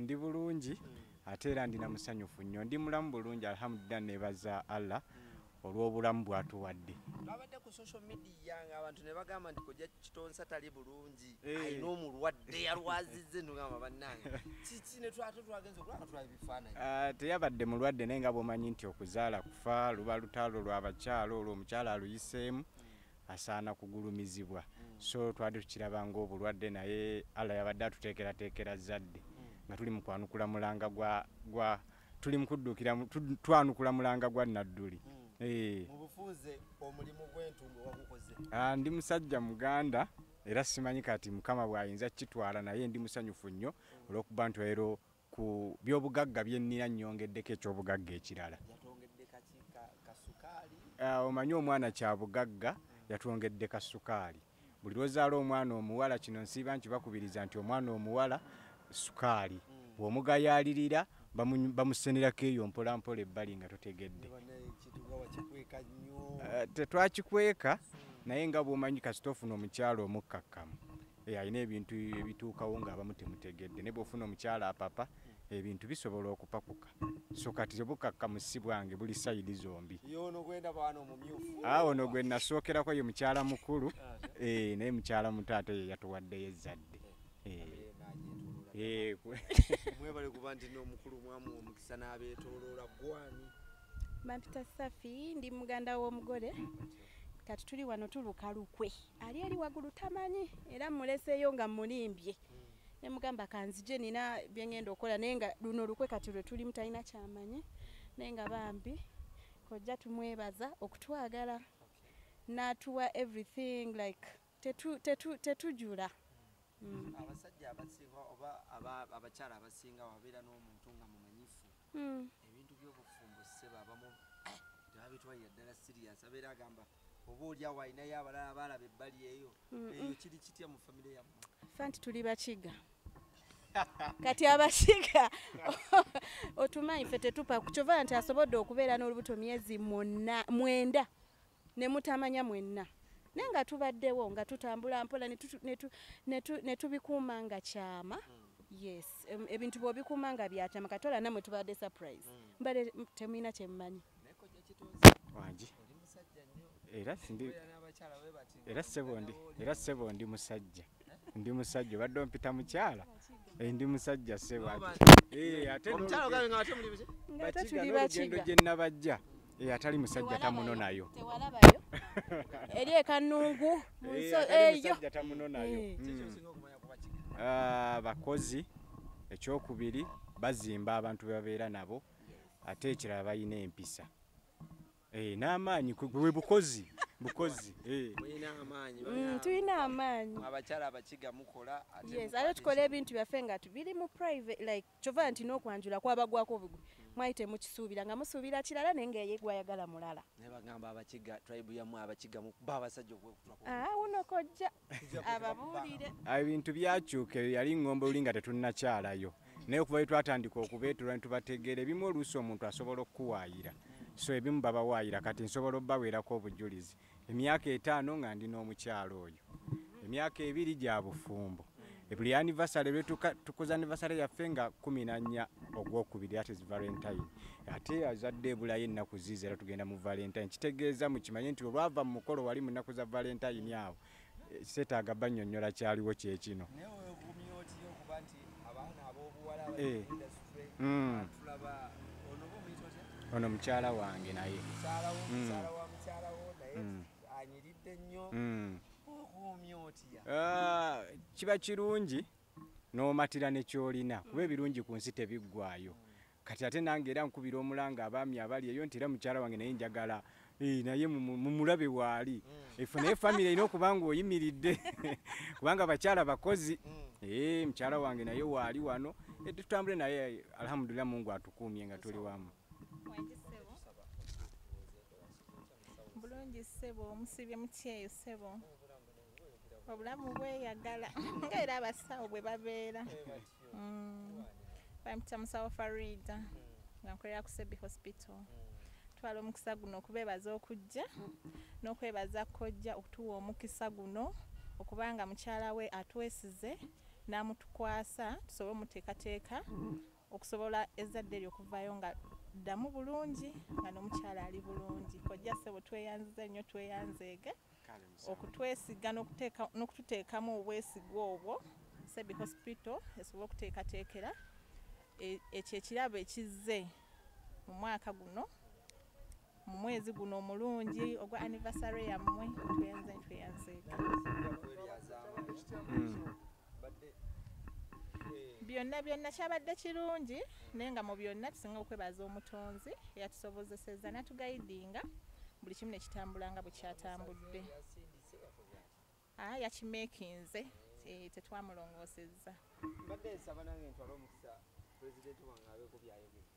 Ndi bulungi, ate era ndina musanyufu nnyo, ndi mulamu bulungi, alhamdulillah, nebaza Allah olw'obulamu bw'atuwadde. Twabadde ku social media ng'abantu ne bagamba nti Kojja Kitonsa tali bulungi, alina omulwadde yalwazizze. Nogamba, bannange, kiki? Ne twate twagenza okulaba tulaba ebifaananyi. Ah, teyabadde mulwadde, naye nga bw'omanyi nti okuzaala kufa, luba lutalo lw'abakyala, olwo omukyala aluyiseemu asaana kugulumizibwa. So twali tukiraba ng'obulwadde, naye Allah yabadde atuteekerateekera zadde nga tuli mu kwanukula mulanga gwa tuli mu kudduukira twanukula mulanga gwa Nadduli. Mu bufunze, omulimu gw'entumbwe wagukoze? Ah, ndi musajja Muganda, era simanyi kati Mukama bw'ayinza kitwala, naye ndi musanyufu nnyo olw'okuba nti leero ku byobugagga bye nnina nnyongeddeko ekyobugagga ekirala. Yatongedde kaki? Kasukaali? Ah, omanyi omwana kyabugagga, yatwongedde kasukaali. Buli lwozaala omwana omuwala, kino nsiiba nkibakubiriza nti omwana omuwala sukaali, bw'omugayaalirira bamusenerako eyo mpola mpola ebbali nga totegedde. Ekintu nga wakikweka nnyo. Tetwakikweka, naye nga bw'omanyi kasita ofuna omukyala omukkakkamu, alina ebintu ebituukawo ng'abamu temutegedde, naye bw'ofuna omukyala apapa, ebintu bisobola okupakuka. So kati obukakkamu si bwange, buli side zombi. Yono gwendaba wano omumyufu? Awo no gwe nasookerako ye mukyala mukulu, naye mukyala muto ate ye yatuwaddeyo ezzadde. Mwebale kuba nti n'omukulu mwamuwa omukisa n'abeetooloola. Gwani? Bampita Safi, ndi muganda w'omugole. Kati tuli wano tuluka lukwe, ali eri waggulu tamanyi, era muleseeyo nga mulimbye ne mugamba kanzije nina byengenda okukola, naye nga luno lukwe kati lwe tulimu talina kyamanyi, naye nga bambi kojja tumwebaza okutwagala n'atuwa everything, like tetujula. Abasajja abasinga oba abakyala abasinga wabeera n'omuntu nga mumanyifu, ebintu by'obufumbo, ssebo, abamu tebabitwalira ddala serious, abeera agamba oba oli awo alinayo abalala baalaba ebbali eyo. Eyo kiri kitya mu famire yammwe? Ffe nti tuli Bakiga. Kati Abakiga otumanyi, ffe tetupa. Kyova nti asobodde okubeera n'olubuto myezi 9 ne mutamanya mwenna, naye nga tubaddewo nga tutambula mpola ne tubikuuma nga kyama. Yes, ebintu bw'obikuuma nga byakyama, katola nammwe tubadde surprise, mbadde temulina kyemmanyi. Naye Kojja Kitonsa, Wangi. oli musajja nnyo. Era sindi Obeera n'abakyala bwe bati nga Era ssebo ndi muganda wo oli Era ssebo ndi musajja, ndi musajja. Obadde ompita mukyala. Ndi musajja, ssebo. Ate Omukyala ogambe nga ate muli biki? Nga ate Bakiga tuli n'olugendo Bakiga. gye nabajja. Atali musajja tamunonayo. Tewalabayo eri ekanungu mu Atali eyo. musajja tamunonayo. Kiki osinga okumanya ku Bakiga? Ah, bakozi. Ekyokubiri, bazimba abantu be babeera nabo, ate ekirala balina empisa. N'amaanyi bwe bukozi bukozi. Mulina amaanyi. Tulina amaanyi. Abakyala Abakiga mukola ate Yes, mukwata ate tukola ebintu byaffe nga biri mu private, like kyova nti n'okwanjula kwabagwako obugwi, mwali temukisuubira, nga musuubira kirala, naye nga ye gwayagala mulala. Naye bagamba Abakiga, tribe yammwe Abakiga mukuba abasajja okwekutulako. Ah, wuno kojja ababuulire. Ah, ebintu byakyuka. Eyo yali ngombe oli nga tetunnakyalayo, naye okuva lwe twatandika okubeetula ne tubategeera, ebimu oluusi omuntu asobola okukuwaayira, so ebimu babawaayira. Kati nsobola obbaweerako obujulizi, emyaka 50 nga ndi n'omukyalo oyo, emyaka 2 gya bufumbo. Buli anniversary lwetuka tukoze anniversary yaffe nga 14 ogwokubiri, that is Valentine, ate azadde ebulayo ennaku ziizo, era tugenda mu Valentine. Kitegeeza mukimanye nti olwava mu mukolo wali mu nnaku za Valentine awo, seetaaga bannyonnyola kyaliwo kyekino. Naye weegumya otya okuba nti abaana ab'obuwala abali mu industry tulaba ono oba omuyita otya? Ono mukyala wange naye. Mukyalawo, mukyala wa mukyalawo, naye anyiridde nnyo. Weekuumya otya? Ah, kiba kirungi n'omatira ne kyolina, kuba ebirungi ku nsi tebiggwayo. Kati ate nange era nkubira omulanga abaami abali eyo nti era mukyala wange naye njagala, naye mumulabe waali efe, naye famire erina okuba nga oyimiridde, kubanga bakyala bakozi. Mukyala wange naye waali wano. Tutambule naye, alhamdulillah, Mungu atukuumye nga tuli wamu. Wangi ssebo. Bulungi ssebo, omusibye mutyeyo ssebo. Obulamu bweyagala nga era abasawo bwe babeera. Bampita musawo Farida, nga nkolera ku Sebi Hospital. Twala omukisa guno okubeebaza okujja n'okwebaza kojja okutuwa omukisa guno okubanga mukyala we atwesize. N'amutukwasa tusobole omuteekateeka okusobola ezzadde eryo okuvaayo nga ddamu bulungi, nga n'omukyala ali bulungi. Kojja ssebo, tweyanziza nnyo, tweyanzeege Kale musanvu. Okutwesiga n'okututeekamu obwesigwa obwo, Sebi Hospital esobole okuteekateekera ekyo ekirabo ekizze mu mwaka guno, mu mwezi guno omulungi ogwa anniversary yammwe. Tweyanze, tweyanzeege. Badde Byonna byonna kyabadde kirungi, naye nga mu byonna tusinga okwebaza Omutonzi eyatusobozesezza n'atuguidinga buli kimu ne kitambula nga bwe kyatambudde. Yasindise, yakoze ati? Ah, yakimeekinze. Tetwamulongoosezza. Mbadde nsaba nange ntwale omukisa, pulezidenti wange abeeko byayogera.